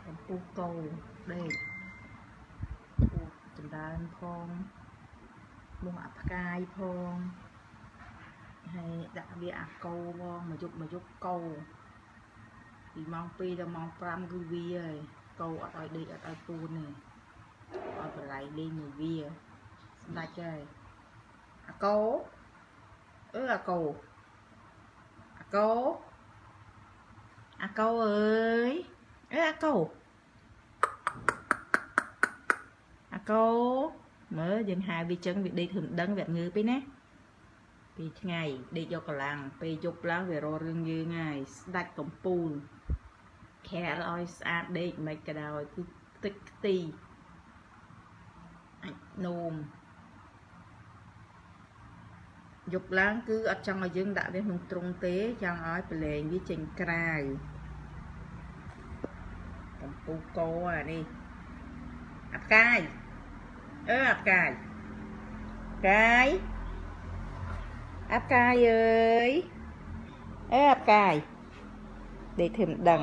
កំពូលកោដេកពូចម្រើនផងមកអាផ្កាយផងហើយដាក់វាអាកោផងមួយយប់មួយយប់កោពីម៉ោង2ដល់ម៉ោង5គឺវាហើយកោអត់ឲ្យដេកអត់ឲ្យពូនទេឲ្យបល័យលេងមួយវាស្ដាច់ហើយអាកោអឺអាកោអាកោអាកោអើយអេអាកោអាកោមើលយើងហៅវាចឹងវាដេកធ្វើមិនដឹងវាអត់ងើបទេណាពេលថ្ងៃដេកយកកម្លាំងពេលយប់ឡើងវារករឿងយើងហើយស្ដាច់កំពូលខែលឲ្យស្អាតដេកមិនក៏ដោយគឺទឹកខ្ទីអាចនោមយប់ឡើងគឺអត់ចង់ឲ្យយើងដាក់វាក្នុងទ្រុងទេចង់ឲ្យប្រឡែងវាចេញក្រៅកំពូលកអានេះអាផ្កាយអឺអាផ្កាយផ្កាយអាផ្កាយអើយអេអាផ្កាយដេកធ្វើមិនដឹង